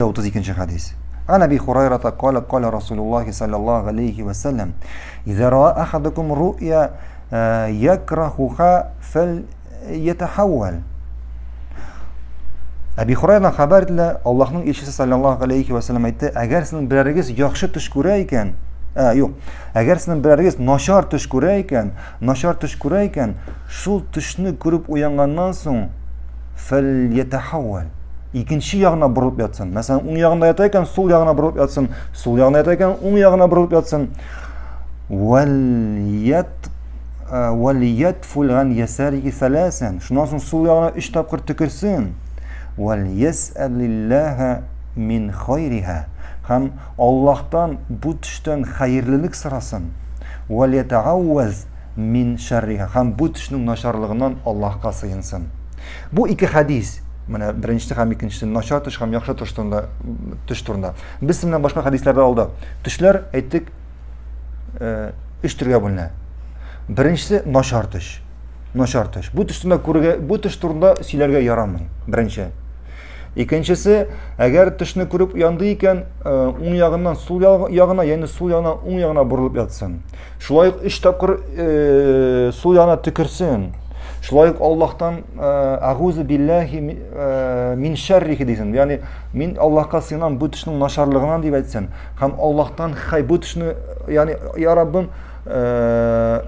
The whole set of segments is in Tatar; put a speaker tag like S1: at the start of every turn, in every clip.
S1: 32 хәдис. Ан Әби Хурайрата кала кала Расулуллах саллаллаху алейхи ва саллям: "Иза раа ахадукум ру'я якрахуха фал ятахаввал". Әби Хурайрадан хәбәр ителә, Аллаһның илчесе саллаллаху алейхи ва саллям әйтте: "Әгәр сезнең берәрегез яхшы төш күрә икән, ә, юк, әгәр сезнең берәрегез начар төш күрә икән, начар төш күрә икән, шул төшне күреп уянганнан соң фал ятахаввал" икенче ягына борылып ятсын. Мәсәлән, уң ягында ята икән, сул ягына борылып ятсын. Сул ягында ята икән, уң ягына борылып ятсын. Вәл ят вәл ятфул ган ясарихи саласан. Шуннан соң сул ягына өч тапкыр төкерсен. Вәл ясәлиллаһа мин хайриха. Һәм Аллаһтан бу төштән хәерлелек сорасын. Вәл ятаавваз мин шәрриха. Һәм бу төшнең начарлыгыннан Аллаһка сыенсын. Бу ике хәдис, менә беренчесе һәм икенчесе начар төш һәм яхшы төш турында, төш турында. Без менә башка хәдисләрдә алдык. Төшләр әйттек, э, өч төргә бүленә. Беренчесе начар төш. Начар төш. Бу төш турында күрергә, бу төш турында сөйләргә ярамый. Беренче. Икенчесе, әгәр төшне күреп уянды икән, э, уң ягыннан сул ягына, ягъни сул ягыннан уң ягына борылып ятсын. Шулай ук өч тапкыр э, сул ягына төкерсен. Шулай ук Аллаһтан э, агузу биллахи э, мин шәррихи дисен. Ягъни мин Аллаһка сыенам бу төшнең начарлыгыннан дип әйтсен. Һәм Аллаһтан хай бу төшне, ягъни я Раббым, э,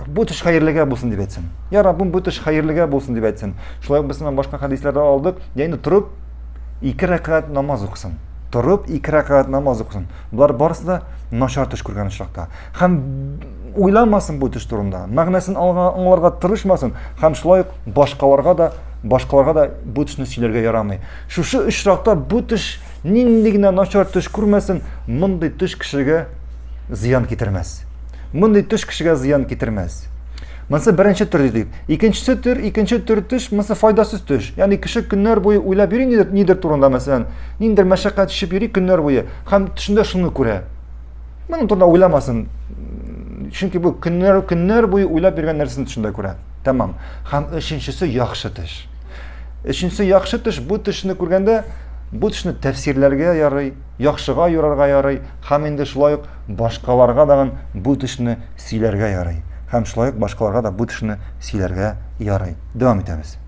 S1: бу төш хәерлегә булсын дип әйтсен. Я Раббым, бу төш хәерлегә булсын дип әйтсен. Шулай ук без башка хәдисләрдә алдык. Ягъни торып ике рәкәгать намаз укысын. Торып ике рәкәгать намаз укысын. Болар барысы да начар төш күргән очракта. Һәм уйламасын бу төш турында, мәгънәсен аңларга тырышмасын һәм шулай ук башкаларга да башкаларга да бу төшне сөйләргә ярамый. Шушы очракта бу төш нинди генә начар төш күрмәсен, мондый төш кешегә зыян китермәс. Мондый төш кешегә зыян китермәс. Монысы беренче төр дидек. Икенчесе төр, икенче төр төш, монысы файдасыз төш. Ягъни кеше көннәр буе уйлап йөри нидер, нидер турында, мәсәлән, ниндидер мәшәкать чишеп йөри көннәр буе һәм төшендә шуны күрә. Моның турында уйламасын. Чөнки бу көннәр көннәр буе уйлап йөргән нәрсәсен төшендә күрә. Тәмам. Һәм өченчесе яхшы төш. Өченчесе яхшы төш, бу төшне күргәндә бу төшне тәфсирләргә ярый, яхшыга юрарга ярый һәм инде шулай ук башкаларга дагын бу төшне сөйләргә ярый. Һәм шулай ук башкаларга да бу төшне сөйләргә ярый. Дәвам итәбез.